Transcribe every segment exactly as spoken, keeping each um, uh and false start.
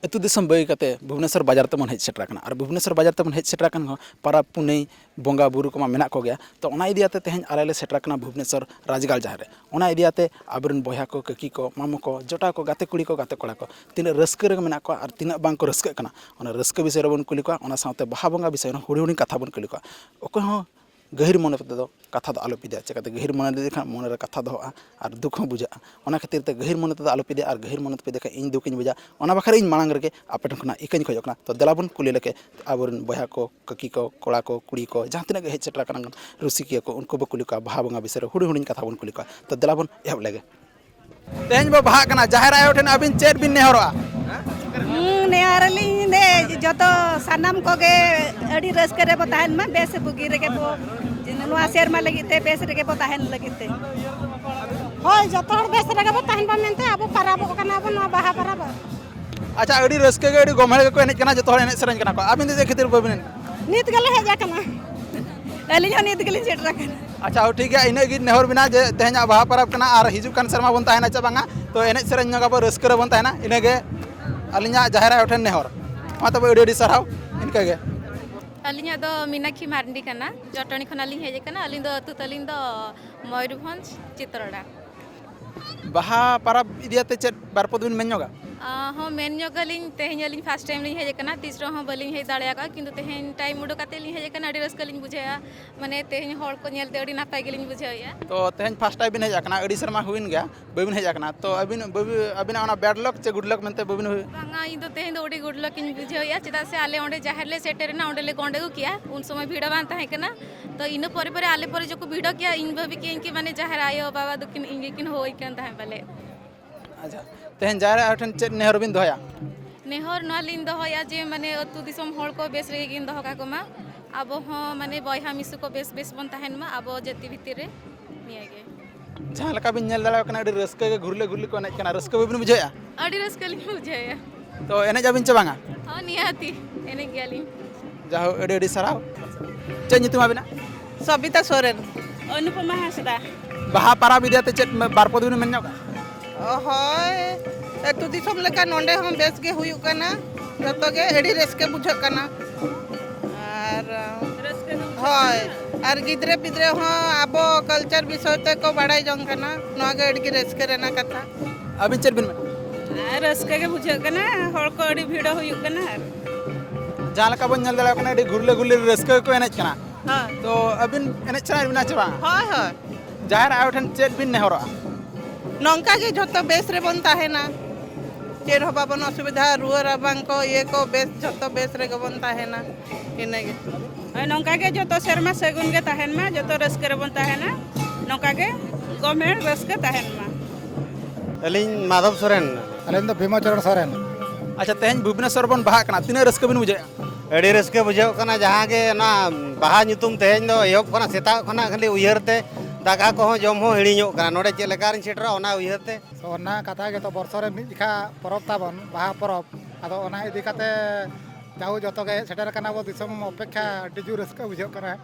ᱟᱹᱛᱩ ᱫᱤᱥᱚᱢ ᱵᱟᱹᱜᱤ ᱠᱟᱛᱮ ᱵᱷᱩᱵᱽᱱᱮᱥᱚᱨ ᱵᱟᱡᱟᱨ ᱛᱮᱵᱚᱱ ᱦᱮᱡ ᱥᱮᱴᱮᱨ ᱟᱠᱟᱱᱟ᱾ ᱟᱨ ᱵᱷᱩᱵᱽᱱᱮᱥᱚᱨ ᱵᱟᱡᱟᱨ ᱛᱮᱵᱚᱱ ᱦᱮᱡ ᱥᱮᱴᱮᱨ ᱟᱠᱟᱱ ᱨᱮᱦᱚᱸ ᱯᱟᱨᱟᱵᱽ ᱯᱩᱱᱟᱹᱭ ᱵᱚᱸᱜᱟ ᱵᱩᱨᱩ ᱠᱚᱢᱟ ᱢᱮᱱᱟᱜ ᱠᱚᱜᱮᱭᱟ᱾ ᱛᱚ ᱚᱱᱟ ᱤᱫᱤ ᱠᱟᱛᱮ ᱛᱮᱦᱮᱧ ᱟᱞᱮ ᱞᱮ ᱥᱮᱴᱮᱨ ᱟᱠᱟᱱᱟ ᱵᱷᱩᱵᱽᱱᱮᱥᱚᱨ ᱨᱟᱡᱽᱜᱟᱲ ᱡᱟᱦᱮᱨ ᱨᱮ᱾ ᱚᱱᱟ ᱤᱫᱤ ᱠᱟᱛᱮ ᱟᱵᱚᱨᱮᱱ ᱵᱚᱭᱦᱟ ᱠᱚ, ᱠᱟᱹᱠᱤ ᱠᱚ, ᱢᱟᱢᱚ ᱠᱚ, ᱡᱚᱴᱟᱣ ᱠᱚ, ᱜᱟᱛᱮ ᱠᱩᱲᱤ ᱠᱚ, ᱜᱟᱛᱮ ᱠᱚᱲᱟ ᱠᱚ ᱛᱤᱱᱟᱹᱜ ᱨᱟᱹᱥᱠᱟᱹ ᱨᱮ ᱢᱮᱱᱟᱜ ᱠᱚᱣᱟ ᱟᱨ ᱛᱤᱱᱟᱹᱜ ᱵᱟᱝ ᱠᱚ ᱨᱟᱹᱥᱠᱟᱹᱜ ᱠᱟᱱᱟ, ᱚᱱᱟ ᱨᱟᱹᱥᱠᱟᱹ ᱵᱤᱥᱚᱭ ᱨᱮᱵᱚᱱ ᱠᱩᱞᱤ ᱠᱚᱣᱟ᱾ ᱚᱱᱟ ᱥᱟᱶᱛᱮ ᱵᱟᱦᱟ ᱵᱚᱸᱜᱟ ᱵᱤᱥᱚᱭ ᱨᱮᱦᱚᱸ ᱦᱩᱰᱤᱧ ᱦᱩᱰᱤᱧ ᱠᱟᱛᱷᱟ ᱵᱚᱱ ᱠᱩᱞᱤ ᱠᱚᱣᱟ᱾ ᱚᱠᱚᱭ ᱦᱚᱸ ᱜᱟᱹᱦᱤᱨ ᱢᱚᱱᱮ ᱛᱮᱫᱚ ᱠᱟᱛᱷᱟ ᱫᱚ ᱟᱞᱚᱯᱮ ᱤᱫᱤᱭᱟ᱾ ᱪᱮᱠᱟᱛᱮ ᱜᱟᱹᱦᱤᱨ ᱢᱚᱱᱮ ᱤᱫᱤ ᱞᱮᱠᱷᱟᱱ ᱢᱚᱱᱮ ᱨᱮ ᱠᱟᱛᱷᱟ ᱫᱚᱦᱚᱜᱼᱟ ᱟᱨ ᱫᱩᱠ ᱦᱚᱸ ᱵᱩᱡᱷᱟᱹᱜᱼᱟ᱾ ᱚᱱᱟ ᱠᱷᱟᱹᱛᱤᱨ ᱛᱮ ᱜᱟᱹᱦᱤᱨ ᱢᱚᱱᱮ ᱛᱮᱫᱚ ᱟᱞᱚᱯᱮ ᱤᱫᱤᱭᱟ, ᱟᱨ ᱜᱟᱹᱦᱤᱨ ᱢᱚᱱᱮ ᱛᱮᱯᱮ ᱤᱫᱤ ᱠᱷᱟᱱ ᱤᱧ ᱫᱩᱠᱤᱧ ᱵᱩᱡᱟ᱾ ᱚᱱᱟ ᱵᱟᱠᱷᱨᱟ ᱤᱧ ᱢᱟᱲᱟᱝ ᱨᱮᱜᱮ ᱟᱯᱮ ᱴᱷᱮᱱ ᱠᱷᱚᱱᱟᱜ ᱤᱠᱟᱹᱧ ᱠᱷᱚᱡᱚᱜ ᱠᱟᱱᱟ᱾ ᱛᱚ ᱫᱮᱞᱟ ᱵᱚᱱ ᱠᱩᱞᱤ ᱞᱮᱜᱮ ᱟᱵᱚᱨᱮᱱ ᱵᱚᱭᱦᱟ ᱠᱚ, ᱠᱟᱹᱠᱤ ᱠᱚ, ᱠᱚᱲᱟ ᱠᱚ, ᱠᱩᱲᱤ ᱠᱚ, ᱡᱟᱦᱟᱸ ᱛᱤᱱᱟᱹᱜ ᱜᱮ ᱦᱮᱡ ᱥᱮᱴᱮᱨ ᱟᱠᱟᱱᱟ ᱨᱩᱥᱤᱠᱤᱭᱟᱹ ᱠᱚ, ᱩᱱᱠᱩ ᱵᱚ ᱠᱩᱞᱤ ᱠᱚᱣᱟ, ᱵᱟᱦᱟ ᱵᱚᱸᱜᱟ ᱵᱤᱥᱚᱭ ᱨᱮ ᱦᱩᱰᱤᱧ ᱦᱩᱰᱤᱧ ᱠᱟᱛᱷᱟ ᱵᱚᱱ ᱠᱩᱞᱤ ᱠᱚᱣᱟ᱾ ᱛᱚ ᱫᱮᱞᱟ ᱵᱚᱱ ᱮᱦᱚᱵ ᱞᱮᱜᱮ᱾ ᱛᱮᱦᱮᱧ ᱵᱚ ᱵᱟᱦᱟᱜ ᱠᱟᱱᱟ, ᱡᱟᱦᱮᱨ ᱟᱭᱳ ᱴᱷᱮᱱ ᱟᱹᱵᱤᱱ ᱪᱮᱫ ᱵᱤᱱ ᱱᱮᱦᱚᱨᱚᱜᱼᱟ? ᱦᱩᱸ, ᱱᱮᱦᱚᱨ ᱟᱹᱞᱤᱧ ᱡᱮ ᱡᱚᱛᱚ ᱥᱟᱱᱟᱢ ᱠᱚᱜᱮ ᱟᱹᱰᱤ ᱨᱟᱹᱥᱠᱟᱹ ᱨᱮᱵᱚ ᱛᱟᱦᱮᱱ ᱢᱟ, ᱵᱮᱥ ᱵᱩᱜᱤ ᱨᱮᱜᱮ ᱵᱚ, ᱱᱚᱣᱟ ᱥᱮᱨᱢᱟ ᱞᱟᱹᱜᱤᱫ ᱛᱮ ᱵᱮᱥ ᱨᱮᱜᱮ ᱵᱚ ᱛᱟᱦᱮᱱ ᱞᱟᱹᱜᱤᱫ ᱛᱮ᱾ ᱦᱳᱭ, ᱡᱚᱛᱚ ᱦᱚᱲ ᱵᱮᱥ ᱨᱮᱜᱮ ᱵᱚ ᱛᱟᱦᱮᱱ ᱢᱟ ᱢᱮᱱᱛᱮ ᱟᱵᱚ ᱯᱟᱨᱟᱵᱚᱜ ᱠᱟᱱᱟ ᱵᱚ ᱱᱚᱣᱟ ᱵᱟᱦᱟ ᱯᱟᱨᱟᱵᱽ᱾ ᱟᱪᱪᱷᱟ, ᱟᱹᱰᱤ ᱨᱟᱹᱥᱠᱟᱹ ᱜᱮ, ᱟᱹᱰᱤ ᱜᱚᱢᱦᱮᱲ ᱜᱮᱠᱚ ᱮᱱᱮᱡ ᱠᱟᱱᱟ, ᱡᱚᱛᱚ ᱦᱚᱲ ᱮᱱᱮᱡ ᱥᱮᱨᱮᱧ ᱠᱟᱱᱟ ᱠᱚ᱾ ᱟᱹᱵᱤᱱ ᱫᱚ ᱪᱮᱫ ᱠᱷᱟᱹᱛᱤᱨ ᱵᱟᱹᱵᱤᱱ ᱮᱱᱮᱡ? ᱱᱤᱛ ᱜᱮᱞᱮ ᱦᱮᱡ ᱟᱠᱟᱱᱟ᱾ ᱟᱹᱞᱤᱧ ᱦᱚᱸ ᱱᱤᱛ ᱜᱮᱞᱤᱧ ᱥᱮᱴᱮᱨ ᱟᱠᱟᱱᱟ᱾ ᱟᱪᱪᱷᱟ, ᱦᱳᱭ, ᱴᱷᱤᱠ ᱜᱮᱭᱟ, ᱤᱱᱟᱹᱜ ᱜᱮ ᱱᱮᱦᱚᱨ ᱢᱮᱱᱟᱜᱼᱟ ᱡᱮ ᱛᱮᱦᱮᱧᱟᱜ ᱵᱟᱦᱟ ᱯᱚᱨᱚᱵᱽ ᱠᱟᱱᱟ ᱟᱨ ᱦᱤᱡᱩᱜ ᱠᱟᱱ ᱥᱮᱨᱢᱟ ᱵᱚᱱ ᱛᱟᱦᱮᱱᱟ ᱪᱮ ᱵᱟᱝᱟ, ᱛᱚ ᱮᱱᱮᱡ ᱥᱮᱨᱮᱧ ᱧᱚᱜ ᱟᱵᱚ, ᱨᱟᱹᱥᱠᱟᱹ ᱨᱮᱵᱚᱱ ᱛᱟᱦᱮᱱᱟ᱾ ᱤᱱᱟᱹᱜᱮ ᱟᱹᱞᱤᱧᱟᱜ ᱡᱟᱦᱮᱨ ᱟᱭᱳ ᱴᱷᱮᱱ ᱱᱮᱦᱚᱨ᱾ ᱢᱟ ᱛᱚᱵᱮ, ᱟᱹᱰᱤ ᱟᱹᱰᱤ ᱥᱟᱨᱦᱟᱣ᱾ ᱤᱱᱠᱟᱹ ᱜᱮ᱾ ᱟᱹᱞᱤᱧᱟᱜ ᱫᱚ ᱢᱤᱱᱟᱠᱷᱤ ᱢᱟᱨᱰᱤ ᱠᱟᱱᱟ, ᱡᱚᱴᱚᱱᱤ ᱠᱷᱚᱱᱟᱜ ᱞᱤᱧ ᱦᱮᱡ ᱟᱠᱟᱱᱟ᱾ ᱟᱹᱞᱤᱧ ᱫᱚ ᱟᱹᱛᱩ ᱛᱟᱹᱞᱤᱧ ᱫᱚ ᱢᱚᱭᱩᱨᱵᱷᱚᱸᱡᱽ, ᱪᱤᱛᱨᱚᱲᱟ᱾ ᱵᱟᱦᱟ ᱯᱚᱨᱚᱵᱽ ᱤᱫᱤ ᱠᱟᱛᱮ ᱪᱮᱫ ᱵᱟᱨ ᱯᱚᱫ ᱵᱤᱱ ᱢᱮᱱ ᱧᱚᱜᱟ? ᱟ, ᱦᱚᱸ, ᱢᱮᱱ ᱧᱚᱜ ᱟᱹᱞᱤᱧ, ᱛᱮᱦᱮᱧ ᱟᱹᱞᱤᱧ ᱯᱷᱟᱥᱴ ᱴᱟᱭᱤᱢ ᱞᱤᱧ ᱦᱮᱡ ᱟᱠᱟᱱᱟ, ᱛᱤᱥ ᱨᱮᱦᱚᱸ ᱵᱟᱹᱞᱤᱧ ᱦᱮᱡ ᱫᱟᱲᱮ ᱟᱠᱟᱫᱼᱟ, ᱠᱤᱱᱛᱩ ᱛᱮᱦᱮᱧ ᱴᱟᱭᱤᱢ ᱩᱰᱩᱠ ᱠᱟᱛᱮ ᱞᱤᱧ ᱦᱮᱡ ᱟᱠᱟᱱᱟ, ᱟᱹᱰᱤ ᱨᱟᱹᱥᱠᱟᱹ ᱞᱤᱧ ᱵᱩᱡᱷᱟᱹᱣᱮᱫᱼᱟ᱾ ᱢᱟᱱᱮ, ᱛᱮᱦᱮᱧ ᱦᱚᱲ ᱠᱚ ᱧᱮᱞᱛᱮ ᱟᱹᱰᱤ ᱱᱟᱯᱟᱭ ᱜᱮᱞᱤᱧ ᱵᱩᱡᱷᱟᱹᱣᱮᱫᱼᱟ᱾ ᱛᱚ, ᱛᱮᱦᱮᱧ ᱯᱷᱟᱥᱴ ᱴᱟᱭᱤᱢ ᱵᱤᱱ ᱦᱮᱡ ᱟᱠᱟᱱᱟ, ᱟᱹᱰᱤ ᱥᱮᱨᱢᱟ ᱦᱩᱭᱮᱱ ᱜᱮᱭᱟ ᱵᱟᱹᱵᱤᱱ ᱦᱮᱡ ᱟᱠᱟᱱᱟ, ᱛᱚ ᱟᱹᱵᱤᱱ, ᱵᱟᱹᱵᱤ-, ᱟᱹᱵᱤᱱᱟᱜ ᱚᱱᱟ ᱵᱮᱰ ᱞᱚᱠ ᱪᱮ ᱜᱩᱰ ᱞᱚᱠ ᱢᱮᱱᱛᱮ ᱵᱟᱹᱵᱤᱱ ᱦᱩᱭ? ᱵᱟᱝᱟ, ᱤᱧ ᱫᱚ ᱛᱮᱦᱮᱧ ᱫᱚ ᱟᱹᱰᱤ ᱜᱩᱰ ᱞᱚᱠ ᱤᱧ ᱵᱩᱡᱷᱟᱹᱣᱮᱫᱼᱟ, ᱪᱮᱫᱟᱜ ᱥᱮ ᱟᱞᱮ ᱚᱸᱰᱮ ᱡᱟᱦᱮᱨ ᱞᱮ ᱥᱮᱴᱮᱨᱮᱱᱟ, ᱚᱸᱰᱮ ᱞᱮ ᱜᱚᱸᱰᱮ ᱟᱹᱜᱩ ᱠᱮᱜᱼᱟ, ᱩᱱ ᱥᱚᱢᱚᱭ ᱵᱷᱤᱲ ᱦᱚᱸ ᱵᱟᱝ ᱛᱟᱦᱮᱸ ᱠᱟᱱᱟ᱾ ᱛᱚ, ᱤᱱᱟᱹ ᱯᱚᱨᱮ ᱯᱚᱨᱮ ᱟᱞᱮ ᱯᱚᱨᱮ ᱡᱚᱠᱷᱚᱱ ᱵᱷᱤᱲᱚᱜ ᱜᱮᱭᱟ, ᱤᱧ ᱵᱷᱟᱹᱵᱤ ᱠᱮᱜᱼᱟᱹᱧ ᱠᱤ, ᱢᱟᱱᱮ, ᱡᱟᱦᱮᱨ ᱟᱭᱳ ᱵᱟᱵᱟ ᱫᱚᱠᱤᱱ ᱤᱧ ᱜᱮᱠᱤᱱ ᱦᱚᱦᱚᱭ ᱠᱟᱱ ᱛᱟᱦᱮᱸᱫ ᱯᱟᱞᱮ᱾ ᱟᱪᱪᱷᱟ, ᱛᱮᱦᱮᱧ ᱡᱟᱦᱮᱨ ᱟᱭᱳ ᱴᱷᱮᱱ ᱪᱮᱫ ᱱᱮᱦᱚᱨ ᱵᱤᱱ ᱫᱚᱦᱚᱭᱟ? ᱱᱮᱦᱚᱨ ᱱᱚᱣᱟ ᱞᱤᱧ ᱫᱚᱦᱚᱭᱟ ᱡᱮ, ᱢᱟᱱᱮ, ᱟᱹᱛᱩ ᱫᱤᱥᱚᱢ ᱦᱚᱲ ᱠᱚ ᱵᱮᱥ ᱨᱮᱜᱮ ᱠᱤᱱ ᱫᱚᱦᱚ ᱠᱟᱠᱚ ᱢᱟ, ᱟᱵᱚ ᱦᱚᱸ, ᱢᱟᱱᱮ, ᱵᱚᱭᱦᱟ ᱢᱤᱥᱤ ᱠᱚ ᱵᱮᱥ ᱵᱮᱥ ᱵᱚᱱ ᱛᱟᱦᱮᱱ ᱢᱟ ᱟᱵᱚ ᱡᱟᱹᱛᱤ ᱵᱷᱤᱛᱤᱨ ᱨᱮ, ᱱᱤᱭᱟᱹ ᱜᱮ᱾ ᱡᱟᱦᱟᱸ ᱞᱮᱠᱟ ᱵᱤᱱ ᱧᱮᱞ ᱫᱟᱲᱮᱭᱟᱜ ᱠᱟᱱᱟ, ᱟᱹᱰᱤ ᱨᱟᱹᱥᱠᱟᱹ ᱜᱮ ᱜᱷᱩᱨᱞᱟᱹ ᱜᱷᱩᱨᱞᱤ ᱠᱚ ᱮᱱᱮᱡ ᱠᱟᱱᱟ, ᱨᱟᱹᱥᱠᱟᱹ ᱵᱟᱹᱵᱤᱱ ᱵᱩᱡᱷᱟᱹᱣᱮᱫᱼᱟ? ᱟᱹᱰᱤ ᱨᱟᱹᱥᱠᱟᱹ ᱞᱤᱧ ᱵᱩᱡᱷᱟᱹᱣᱮᱫᱼᱟ᱾ ᱛᱚ, ᱮᱱᱮᱡ ᱟᱵᱤᱱ ᱪᱮ ᱵᱟᱝᱟ? ᱦᱚᱸ, ᱱᱤᱦᱟᱹᱛᱤ ᱮᱱᱮᱡ ᱜᱮᱭᱟᱞᱤᱧ᱾ ᱡᱟᱭᱦᱳᱠ, ᱟᱹᱰᱤ ᱟᱹᱰᱤ ᱥᱟᱨᱦᱟᱣ᱾ ᱪᱮᱫ ᱧᱩᱛᱩᱢ ᱟᱵᱤᱱᱟᱜ? ᱥᱚᱵᱤᱛᱟ ᱥᱚᱨᱮᱱ᱾ ᱚᱱᱩᱯᱚᱢᱟ ᱦᱟᱸᱥᱫᱟ᱾ ᱵᱟᱦᱟ ᱯᱟᱨᱟᱵᱽ ᱤᱫᱤ ᱠᱟᱛᱮ ᱪᱮᱫ ᱵᱟᱨ ᱯᱚᱫ ᱵᱤᱱ ᱢᱮᱱ ᱧᱚᱜᱟ? ᱦᱳᱭ, ᱟᱹᱛᱩ ᱫᱤᱥᱚᱢ ᱞᱮᱠᱟ ᱱᱚᱰᱮ ᱦᱚᱸ ᱵᱮᱥ ᱜᱮ ᱦᱩᱭᱩᱜ ᱠᱟᱱᱟ᱾ ᱡᱚᱛᱚ ᱜᱮ ᱟᱹᱰᱤ ᱨᱟᱹᱥᱠᱟᱹ ᱵᱩᱡᱷᱟᱹᱜ ᱠᱟᱱᱟ᱾ ᱟᱨ ᱨᱟᱹᱥᱠᱟᱹ ᱜᱮ ᱵᱩᱡᱷᱟᱹᱜ ᱦᱳᱭ᱾ ᱠᱟᱱᱟ᱾ ᱟᱨ ᱜᱤᱫᱽᱨᱟᱹ ᱯᱤᱫᱽᱨᱟᱹ ᱦᱚᱸ ᱟᱵᱚ ᱠᱟᱞᱪᱟᱨ ᱵᱤᱥᱚᱭ ᱛᱮᱠᱚ ᱵᱟᱲᱟᱭ ᱡᱚᱝ ᱠᱟᱱᱟ᱾ ᱱᱚᱣᱟ ᱜᱮ ᱟᱹᱰᱤ ᱜᱮ ᱨᱟᱹᱥᱠᱟᱹ ᱨᱮᱱᱟᱜ ᱠᱟᱛᱷᱟ᱾ ᱟᱹᱵᱤᱱ ᱪᱮᱫ ᱵᱤᱱ ᱢᱮᱱᱟ? ᱟᱨ ᱨᱟᱹᱥᱠᱟᱹ ᱜᱮ ᱵᱩᱡᱷᱟᱹᱜ ᱠᱟᱱᱟ᱾ ᱦᱚᱲ ᱠᱚ ᱟᱹᱰᱤ ᱵᱷᱤᱲ ᱦᱩᱭᱩᱜ ᱠᱟᱱᱟ᱾ ᱟᱨ ᱡᱟᱦᱟᱸ ᱞᱮᱠᱟ ᱵᱚᱱ ᱧᱮᱞ ᱫᱟᱲᱮᱭᱟᱜ ᱠᱟᱱᱟ, ᱟᱹᱰᱤ ᱜᱷᱩᱨᱞᱟᱹ ᱜᱷᱩᱨᱞᱟᱹ ᱨᱟᱹᱥᱠᱟᱹ ᱜᱮᱠᱚ ᱮᱱᱮᱡ ᱠᱟᱱᱟ᱾ ᱦᱳᱭ᱾ ᱛᱚ ᱟᱹᱵᱤᱱ ᱮᱱᱮᱡ ᱥᱟᱱᱟᱭᱮᱫ ᱵᱤᱱᱟ ᱪᱮ ᱵᱟᱝ? ᱦᱳᱭ, ᱦᱳᱭ᱾ ᱡᱟᱦᱮᱨ ᱟᱭᱳ ᱴᱷᱮᱱ ᱪᱮᱫ ᱵᱤᱱ ᱱᱮᱦᱚᱨᱚᱜᱼᱟ? ᱱᱚᱝᱠᱟ ᱜᱮ ᱡᱷᱚᱛᱚ ᱵᱮᱥ ᱨᱮᱵᱚᱱ ᱛᱟᱦᱮᱱᱟ, ᱪᱮᱫ ᱦᱚᱸ ᱵᱟᱵᱚᱱ ᱚᱥᱩᱵᱤᱫᱷᱟ, ᱨᱩᱣᱟᱹ ᱨᱟᱵᱟᱝ ᱠᱚ, ᱤᱭᱟᱹ ᱠᱚ, ᱵᱮᱥ, ᱡᱷᱚᱛᱚ ᱵᱮᱥ ᱨᱮᱜᱮ ᱵᱚᱱ ᱛᱟᱦᱮᱱᱟ᱾ ᱤᱱᱟᱹᱜᱮ᱾ ᱦᱳᱭ, ᱱᱚᱝᱠᱟ ᱜᱮ ᱡᱷᱚᱛᱚ ᱥᱮᱨᱢᱟ ᱥᱟᱹᱜᱩᱱ ᱜᱮ ᱛᱟᱦᱮᱱ ᱢᱟ, ᱡᱷᱚᱛᱚ ᱨᱟᱹᱥᱠᱟᱹ ᱨᱮᱵᱚᱱ ᱛᱟᱦᱮᱱᱟ, ᱱᱚᱝᱠᱟ ᱜᱮ ᱜᱚᱢᱮᱲ ᱨᱟᱹᱥᱠᱟᱹ ᱛᱟᱦᱮᱱ ᱢᱟ᱾ ᱟᱹᱞᱤᱧ ᱢᱟᱫᱷᱚᱵ ᱥᱚᱨᱮᱱ᱾ ᱟᱹᱞᱤᱧ ᱫᱚ ᱵᱷᱤᱢᱟᱪᱚᱨᱚᱬ ᱥᱚᱨᱮᱱ᱾ ᱟᱪᱪᱷᱟ, ᱛᱮᱦᱮᱧ ᱵᱷᱩᱵᱽᱱᱮᱥᱚᱨ ᱵᱚᱱ ᱵᱟᱦᱟᱜ ᱠᱟᱱᱟ, ᱛᱤᱱᱟᱹᱜ ᱨᱟᱹᱥᱠᱟᱹ ᱵᱤᱱ ᱵᱩᱡᱷᱟᱹᱣᱮᱫᱼᱟ? ᱟᱹᱰᱤ ᱨᱟᱹᱥᱠᱟᱹ ᱵᱩᱡᱷᱟᱹᱜ ᱠᱟᱱᱟ, ᱡᱟᱦᱟᱸ ᱜᱮ ᱚᱱᱟ ᱵᱟᱦᱟ ᱧᱩᱛᱩᱢ ᱛᱮᱦᱮᱧ ᱫᱚ ᱮᱦᱚᱵ ᱠᱷᱚᱱᱟᱜ, ᱥᱮᱛᱟᱜ ᱠᱷᱚᱱᱟᱜ ᱠᱷᱟᱹᱞᱤ ᱩᱭᱦᱟᱹᱨ ᱛᱮ ᱫᱟᱠᱟ ᱠᱚᱦᱚᱸ ᱡᱚᱢ ᱦᱚᱸ ᱦᱤᱲᱤᱧᱚᱜ ᱠᱟᱱᱟ, ᱱᱚᱰᱮ ᱪᱮᱫ ᱞᱮᱠᱟ ᱨᱤᱧ ᱥᱮᱴᱮᱨᱚᱜᱼᱟ, ᱚᱱᱟ ᱩᱭᱦᱟᱹᱨ ᱛᱮ᱾ ᱛᱚ, ᱚᱱᱟ ᱠᱟᱛᱷᱟ ᱜᱮᱛᱚ, ᱵᱚᱨᱥᱚ ᱨᱮ ᱢᱤᱫ ᱡᱚᱠᱷᱟ ᱯᱚᱨᱚᱵᱽ ᱛᱟᱵᱚᱱ, ᱵᱟᱦᱟ ᱯᱚᱨᱚᱵᱽ᱾ ᱟᱫᱚ ᱚᱱᱟ ᱤᱫᱤ ᱠᱟᱛᱮ ᱡᱟᱦᱳ ᱡᱚᱛᱚ ᱜᱮ ᱦᱮᱡ ᱥᱮᱴᱮᱨ ᱟᱠᱟᱱᱟ ᱵᱚ, ᱫᱤᱥᱚᱢ ᱚᱯᱮᱠᱷᱟ ᱟᱹᱰᱤ ᱡᱳᱨ ᱨᱟᱹᱥᱠᱟᱹ ᱵᱩᱡᱷᱟᱹᱜ ᱠᱟᱱᱟ᱾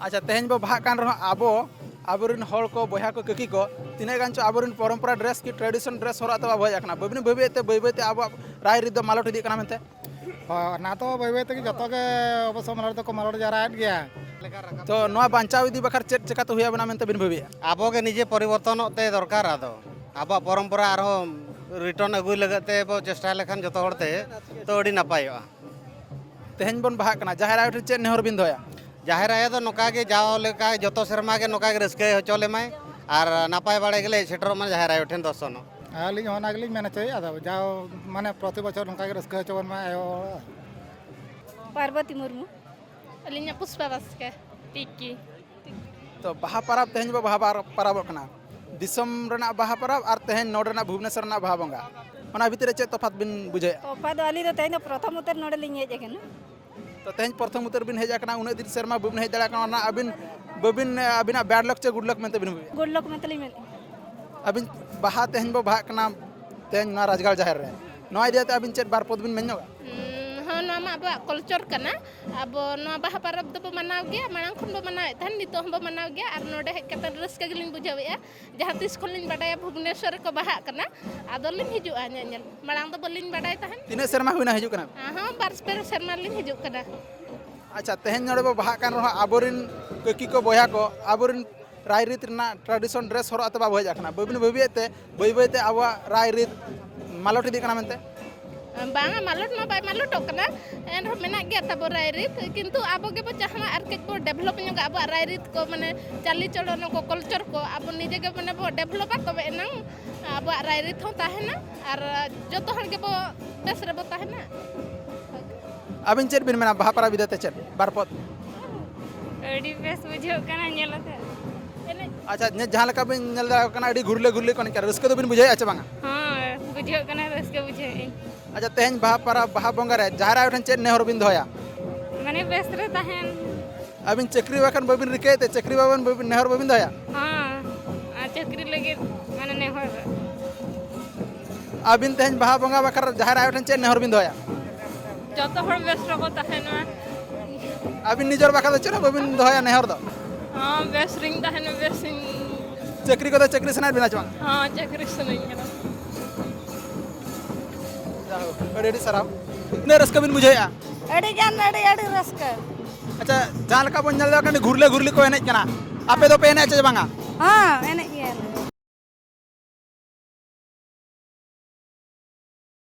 ᱟᱪᱪᱷᱟ, ᱛᱮᱦᱮᱧ ᱵᱚ ᱵᱟᱦᱟᱜ ᱠᱟᱱ ᱨᱮᱦᱚᱸ ᱟᱵᱚ, ᱟᱵᱚᱨᱮᱱ ᱦᱚᱲ ᱠᱚ, ᱵᱚᱭᱦᱟ ᱠᱚ, ᱠᱟᱹᱠᱤ ᱠᱚ, ᱛᱤᱱᱟᱹᱜ ᱜᱟᱱ ᱪᱚ ᱟᱵᱚᱨᱮᱱ ᱯᱚᱨᱚᱢᱯᱚᱨᱟ dress ᱠᱤ tradition dress ᱦᱚᱨᱚᱜ ᱛᱮ ᱵᱟᱵᱚ ᱦᱮᱡ ᱟᱠᱟᱱᱟ᱾ ᱵᱟᱹᱵᱤᱱ ᱵᱷᱟᱹᱵᱤᱭᱮᱫ ᱛᱮ ᱵᱟᱹᱭ ᱵᱟᱹᱭ ᱛᱮ ᱟᱵᱚᱣᱟᱜ ᱨᱟᱭ ᱨᱤᱛ ᱫᱚ ᱢᱟᱞᱚᱴ ᱤᱫᱤᱜ ᱠᱟᱱᱟ ᱢᱮᱱᱛᱮ? ᱦᱳᱭ, ᱚᱱᱟ ᱫᱚ ᱵᱟᱹᱭ ᱵᱟᱹᱭ ᱛᱮᱜᱮ ᱡᱚᱛᱚ ᱜᱮ ᱚᱵᱚᱥᱥᱳ ᱢᱟᱞᱚᱴ ᱫᱚᱠᱚ ᱢᱟᱞᱚᱴ ᱡᱟᱣᱨᱟᱭᱮᱫ ᱜᱮᱭᱟ᱾ ᱛᱚ ᱱᱚᱣᱟ ᱵᱟᱧᱪᱟᱣ ᱤᱫᱤ ᱵᱟᱠᱷᱨᱟ ᱪᱮᱫ ᱪᱮᱠᱟᱛᱮ ᱦᱩᱭ ᱟᱵᱚᱱᱟ ᱢᱮᱱᱛᱮ ᱵᱤᱱ ᱵᱷᱟᱹᱵᱤᱭᱮᱫᱼᱟ? ᱟᱵᱚ ᱜᱮ ᱱᱤᱡᱮ ᱯᱚᱨᱤᱵᱚᱨᱛᱚᱱᱚᱜ ᱛᱮ ᱫᱚᱨᱠᱟᱨ᱾ ᱟᱫᱚ ᱟᱵᱚᱣᱟᱜ ᱯᱚᱨᱚᱢᱯᱚᱨᱟ ᱟᱨᱦᱚᱸ return ᱟᱹᱜᱩᱭ ᱞᱟᱹᱜᱤᱫ ᱛᱮ ᱵᱚ ᱪᱮᱥᱴᱟ ᱞᱮᱠᱷᱟᱱ ᱡᱚᱛᱚ ᱦᱚᱲ ᱛᱮ, ᱛᱚ ᱟᱹᱰᱤ ᱱᱟᱯᱟᱭᱚᱜᱼᱟ᱾ ᱛᱮᱦᱮᱧ ᱵᱚᱱ ᱵᱟᱦᱟᱜ ᱠᱟᱱᱟ, ᱡᱟᱦᱮᱨ ᱟᱭᱳ ᱴᱷᱮᱱ ᱪᱮᱫ ᱱᱮᱦᱚᱨ ᱵᱤᱱ ᱫᱚᱦᱚᱭᱟ? ᱡᱟᱦᱮᱨ ᱟᱭᱳ ᱫᱚ ᱱᱚᱝᱠᱟ ᱜᱮ ᱡᱟᱣ ᱞᱮᱠᱟ ᱡᱚᱛᱚ ᱥᱮᱨᱢᱟ ᱜᱮ ᱱᱚᱝᱠᱟ ᱜᱮ ᱨᱟᱹᱥᱠᱟᱹ ᱦᱚᱪᱚ ᱞᱮᱢᱟᱭ ᱟᱨ ᱱᱟᱯᱟᱭ ᱵᱟᱲᱟ ᱜᱮᱞᱮ ᱦᱮᱡ ᱥᱮᱴᱮᱨᱚᱜ ᱢᱟ ᱡᱟᱦᱮᱨ ᱟᱭᱳ ᱴᱷᱮᱱ ᱫᱚᱨᱥᱚᱱᱚᱜ᱾ ᱟᱹᱞᱤᱧ ᱦᱚᱸ ᱚᱱᱟ ᱜᱮᱞᱤᱧ ᱢᱮᱱ ᱦᱚᱪᱚᱭᱮᱫᱼᱟ, ᱟᱫᱚ ᱡᱟᱣ ᱢᱟᱱᱮ ᱯᱨᱚᱛᱤ ᱵᱚᱪᱷᱚᱨ ᱱᱚᱝᱠᱟ ᱜᱮ ᱨᱟᱹᱥᱠᱟᱹ ᱦᱚᱪᱚ ᱵᱚᱱ ᱢᱟ ᱟᱭᱳ ᱦᱚᱲ᱾ ᱯᱟᱨᱵᱚᱛᱤ ᱢᱩᱨᱢᱩ᱾ ᱟᱹᱞᱤᱧᱟᱜ ᱯᱩᱥᱯᱟ ᱵᱟᱥᱠᱮ᱾ ᱴᱤᱠᱤ᱾ ᱛᱚ ᱵᱟᱦᱟ ᱯᱟᱨᱟᱵᱽ, ᱛᱮᱦᱮᱧ ᱵᱚ ᱵᱟᱦᱟ ᱯᱟᱨᱟᱵᱽ, ᱯᱟᱨᱟᱵᱚᱜ ᱠᱟᱱᱟ, ᱫᱤᱥᱚᱢ ᱨᱮᱱᱟᱜ ᱵᱟᱦᱟ ᱯᱟᱨᱟᱵᱽ ᱟᱨ ᱛᱮᱦᱮᱧ ᱱᱚᱰᱮ ᱨᱮᱱᱟᱜ ᱵᱷᱩᱵᱽᱱᱮᱥᱚᱨ ᱨᱮᱱᱟᱜ ᱵᱟᱦᱟ ᱵᱚᱸᱜᱟ, ᱚᱱᱟ ᱵᱷᱤᱛᱤᱨ ᱨᱮ ᱪᱮᱫ ᱛᱚᱯᱷᱟᱛ ᱵᱤᱱ ᱵᱩᱡᱷᱟᱹᱣᱮᱫᱼᱟ? ᱛᱚᱯᱷᱟᱛ ᱫᱚ ᱟᱹᱞᱤᱧ ᱫᱚ ᱛᱮᱦᱮᱧ ᱫᱚ ᱯᱨᱚᱛᱷᱚᱢ ᱩᱛᱟᱹᱨ ᱱᱚᱰᱮ ᱞᱤᱧ ᱦᱮᱡ ᱟᱠᱟᱱᱟ᱾ ᱛᱚ ᱛᱮᱦᱮᱧ ᱯᱨᱚᱛᱷᱚᱢ ᱩᱛᱟᱹᱨ ᱵᱤᱱ ᱦᱮᱡ ᱟᱠᱟᱱᱟ, ᱩᱱᱟᱹᱜ ᱫᱤᱱ ᱥᱮᱨᱢᱟ ᱵᱟᱹᱵᱤᱱ ᱦᱮᱡ ᱫᱟᱲᱮ ᱠᱟᱱᱟ, ᱚᱱᱟ ᱟᱹᱵᱤᱱ ᱵᱟᱹᱵᱤᱱ, ᱟᱹᱵᱤᱱᱟᱜ bad luck ᱪᱮ good luck ᱢᱮᱱᱛᱮ ᱵᱤᱱ ᱵᱩᱡᱷᱟᱹᱣᱮᱫᱼᱟ? Good luck ᱢᱮᱱᱛᱮ ᱞᱤᱧ ᱢᱮᱱᱮᱫᱼᱟ᱾ ᱟᱹᱵᱤᱱ ᱵᱟᱦᱟ ᱛᱮᱦᱮᱧ ᱵᱚ ᱵᱟᱦᱟᱜ ᱠᱟᱱᱟ, ᱛᱮᱦᱮᱧ ᱱᱚᱣᱟ ᱨᱟᱡᱽᱜᱟᱲ ᱡᱟᱦᱮᱨ ᱨᱮ, ᱱᱚᱣᱟ ᱤᱫᱤ ᱠᱟᱛᱮ ᱟᱹᱵᱤᱱ ᱪᱮᱫ ᱵᱟᱨ ᱯᱚᱫ ᱵᱤᱱ ᱢᱮᱱ ᱧᱚᱜᱟ? ᱦᱩᱸ, ᱦᱚᱸ, ᱱᱚᱣᱟ ᱟᱵᱚᱣᱟᱜ ᱠᱟᱞᱪᱟᱨ ᱠᱟᱱᱟ᱾ ᱟᱵᱚ ᱱᱚᱣᱟ ᱵᱟᱦᱟ ᱯᱚᱨᱚᱵᱽ ᱫᱚᱵᱚ ᱢᱟᱱᱟᱣ ᱜᱮᱭᱟ, ᱢᱟᱲᱟᱝ ᱠᱷᱚᱱ ᱵᱚ ᱢᱟᱱᱟᱣᱮᱫ ᱛᱟᱦᱮᱱ, ᱱᱤᱛᱚᱜ ᱦᱚᱸᱵᱚ ᱢᱟᱱᱟᱣ ᱜᱮᱭᱟ᱾ ᱟᱨ ᱱᱚᱰᱮ ᱦᱮᱡ ᱠᱟᱛᱮ ᱨᱟᱹᱥᱠᱟᱹ ᱜᱮᱞᱤᱧ ᱵᱩᱡᱷᱟᱹᱣᱮᱫᱼᱟ᱾ ᱡᱟᱦᱟᱸ ᱛᱤᱥ ᱠᱷᱚᱱ ᱞᱤᱧ ᱵᱟᱰᱟᱭᱟ ᱵᱷᱩᱵᱽᱱᱮᱥᱚᱨ ᱨᱮᱠᱚ ᱵᱟᱦᱟᱜ ᱠᱟᱱᱟ, ᱟᱫᱚᱞᱤᱧ ᱦᱤᱡᱩᱜᱼᱟ ᱧᱮᱧᱮᱞ᱾ ᱢᱟᱲᱟᱝ ᱫᱚ ᱵᱟᱹᱞᱤᱧ ᱵᱟᱰᱟᱭ ᱛᱟᱦᱮᱱ᱾ ᱛᱤᱱᱟᱹᱜ ᱥᱮᱨᱢᱟ ᱦᱩᱭᱱᱟ ᱦᱤᱡᱩᱜ ᱠᱟᱱᱟ? ᱦᱚᱸ, ᱵᱟᱨ ᱯᱮ ᱥᱮᱨᱢᱟ ᱞᱤᱧ ᱦᱤᱡᱩᱜ ᱠᱟᱱᱟ᱾ ᱟᱪᱪᱷᱟ, ᱛᱮᱦᱮᱧ ᱱᱚᱰᱮ ᱵᱚ ᱵᱟᱦᱟᱜ ᱠᱟᱱ ᱨᱮᱦᱚᱸ, ᱟᱵᱚᱨᱮᱱ ᱠᱟᱹᱠᱤ ᱠᱚ, ᱵᱚᱭᱦᱟ ᱠᱚ, ᱟᱵᱚᱨᱮᱱ ᱨᱟᱭᱨᱤᱛ ᱨᱮᱱᱟᱜ tradition dress ᱦᱚᱨᱚᱜ ᱟᱛᱮ ᱵᱟᱵᱚ ᱦᱮᱡ ᱟᱠᱟᱱᱟ᱾ ᱵᱟᱹᱵᱤᱱ ᱵᱷᱟᱹᱵᱤᱭᱮᱫ ᱛᱮ ᱵᱟᱹᱭ ᱵᱟᱹᱭ ᱛᱮ ᱟᱵᱚᱣᱟᱜ ᱨᱟᱭᱨᱤᱛ ᱢᱟᱞᱚᱴ ᱤᱫᱤᱜ ᱠᱟᱱᱟ ᱢᱮᱱᱛᱮ? ᱵᱟᱝᱟ, ᱢᱟᱞᱚᱴ ᱢᱟ ᱵᱟᱭ ᱢᱟᱞᱚᱴᱚᱜ ᱠᱟᱱᱟ, ᱮᱱᱨᱮᱦᱚᱸ ᱢᱮᱱᱟᱜ ᱜᱮᱭᱟ ᱛᱟᱵᱚ ᱨᱟᱭᱨᱤᱛ᱾ ᱠᱤᱱᱛᱩ ᱟᱵᱚ ᱜᱮᱵᱚ ᱪᱟᱦᱟᱣᱟ ᱟᱨ ᱠᱟᱹᱡ ᱵᱚ develop ᱧᱚᱜᱟ ᱟᱵᱚᱣᱟᱜ ᱨᱟᱭᱨᱤᱛ ᱠᱚ, ᱢᱟᱱᱮ ᱪᱟᱹᱞᱤ ᱪᱚᱞᱚᱱ ᱠᱚ, culture ᱠᱚ ᱟᱵᱚ ᱱᱤᱡᱮ ᱜᱮ ᱢᱟᱱᱮ ᱵᱚ developᱟ, ᱛᱚᱵᱮ ᱮᱱᱟᱝ ᱟᱵᱚᱣᱟᱜ ᱨᱟᱭᱨᱤᱛ ᱦᱚᱸ ᱛᱟᱦᱮᱱᱟ ᱟᱨ ᱡᱚᱛᱚ ᱦᱚᱲ ᱜᱮᱵᱚ ᱵᱮᱥ ᱨᱮᱵᱚ ᱛᱟᱦᱮᱱᱟ᱾ ᱟᱹᱵᱤᱱ ᱪᱮᱫ ᱵᱤᱱ ᱢᱮᱱᱟ ᱵᱟᱦᱟ ᱯᱚᱨᱚᱵᱽ ᱤᱫᱤ ᱠᱟᱛᱮ ᱪᱮᱫ ᱵᱟᱨ ᱯᱚᱫ? ᱟᱹᱰᱤ ᱵᱮᱥ ᱵᱩᱡᱷᱟᱹᱜ ᱠᱟᱱᱟ ᱧᱮᱞ ᱟᱛᱮ᱾ ᱮᱱᱮᱡ ᱟᱪᱪᱷᱟ, ᱧᱮ-, ᱡᱟᱦᱟᱸ ᱞᱮᱠᱟ ᱵᱤᱱ ᱧᱮᱞ ᱫᱟᱲᱮᱭᱟᱜ ᱠᱟᱱᱟ, ᱟᱹᱰᱤ ᱜᱷᱩᱨᱞᱟᱹ ᱜᱷᱩᱨᱞᱤ ᱠᱚ ᱮᱱᱮᱡ ᱠᱟᱱᱟ, ᱨᱟᱹᱥᱠᱟᱹ ᱫᱚᱵᱤᱱ ᱵᱩᱡᱷᱟᱹᱣᱮᱫᱼᱟ ᱪᱮ ᱵᱟᱝᱟ? ᱦᱚᱸ, ᱵᱩᱡᱷᱟᱹᱜ ᱠᱟᱱᱟ, ᱨᱟᱹᱥᱠᱟᱹ ᱵᱩᱡᱷᱟᱹᱣᱮᱫ ᱟᱹᱧ᱾ ᱟᱪᱪᱷᱟ, ᱛᱮᱦᱮᱧ ᱵᱟᱦᱟ ᱯᱚᱨᱚᱵᱽ, ᱵᱟᱦᱟ ᱵᱚᱸᱜᱟ ᱨᱮ ᱡᱟᱦᱮᱨ ᱟᱭᱳ ᱴᱷᱮᱱ ᱪᱮᱫ ᱱᱮᱦᱚᱨ ᱵᱤᱱ ᱫᱚᱦᱚᱭᱟ? ᱢᱟᱱᱮ ᱵᱮᱥ ᱨᱮ ᱛᱟᱦᱮᱱ᱾ ᱟᱹᱵᱤᱱ ᱪᱟᱹᱠᱨᱤ ᱵᱟᱠᱷᱟᱱ ᱵᱟᱹᱵᱤᱱ ᱨᱤᱠᱟᱹᱭᱮᱫ ᱛᱮ, ᱪᱟᱹᱠᱨᱤ ᱵᱟᱵᱚᱱ, ᱵᱟᱹᱵᱤᱱ ᱱᱮᱦᱚᱨ ᱵᱟᱹᱵᱤᱱ ᱫᱚᱦᱚᱭᱟ? ᱦᱚᱸ, ᱟᱨ ᱪᱟᱹᱠᱨᱤ ᱞᱟᱹᱜᱤᱫ ᱢᱟᱱᱮ ᱱᱮᱦᱚᱨ᱾ ᱟᱹᱵᱤᱱ ᱛᱮᱦᱮᱧ ᱵᱟᱦᱟ ᱵᱚᱸᱜᱟ ᱵᱟᱠᱷᱨᱟ ᱡᱟᱦᱮᱨ ᱟᱭᱳ ᱴᱷᱮᱱ ᱪᱮᱫ ᱱᱮᱦᱚᱨ ᱵᱤᱱ ᱫᱚᱦᱚᱭᱟ? ᱡᱚᱛᱚ ᱦᱚᱲ ᱵᱮᱥ ᱨᱮᱠᱚ ᱛᱟᱦᱮᱱ ᱢᱟ᱾ ᱟᱹᱵᱤᱱ ᱱᱤᱡᱮᱨ ᱵᱟᱠᱷᱨᱟ ᱫᱚ ᱪᱮᱫ ᱦᱚᱸ ᱵᱟᱹᱵᱤᱱ ᱫᱚᱦᱚᱭᱟ ᱱᱮᱦᱚᱨ ᱫᱚ? ᱦᱚᱸ, ᱵᱮᱥ ᱨᱤᱧ ᱛᱟᱦᱮᱱ ᱢᱟ, ᱵᱮᱥ ᱤᱧ᱾ ᱪᱟᱹᱠᱨᱤ ᱠᱚᱫᱚ ᱪᱟᱹᱠᱨᱤ ᱥᱟᱱᱟᱭᱮᱫ ᱵᱤᱱᱟ ᱪᱮ ᱵᱟᱝ? ᱦᱚᱸ, ᱪᱟᱹᱠᱨᱤ ᱥᱟᱱᱟᱧ ᱠᱟᱱᱟ᱾ ᱡᱟᱭᱦᱳᱠ, ᱟᱹᱰᱤ ᱟᱹᱰᱤ ᱥᱟᱨᱦᱟᱣ᱾ ᱛᱤᱱᱟᱹᱜ ᱨᱟᱹᱥᱠᱟᱹ ᱵᱤᱱ ᱵᱩᱡᱷᱟᱹᱣᱮᱫᱼᱟ? ᱟᱹᱰᱤ ᱜᱟᱱ, ᱟᱹᱰᱤ, ᱟᱹᱰᱤ ᱨᱟᱹᱥᱠᱟᱹ᱾ ᱟᱪᱪᱷᱟ, ᱡᱟᱦᱟᱸ ᱞᱮᱠᱟ ᱵᱚᱱ ᱧᱮᱞ ᱮᱫᱟ, ᱠᱟᱹᱴᱤᱡ ᱜᱷᱩᱨᱞᱟᱹ ᱜᱷᱩᱨᱞᱤ ᱠᱚ ᱮᱱᱮᱡ ᱠᱟᱱᱟ, ᱟᱯᱮ ᱫᱚᱯᱮ ᱮᱱᱮᱡ ᱪᱮ ᱵᱟᱝᱟ? ᱦᱚᱸ, ᱮᱱᱮᱡ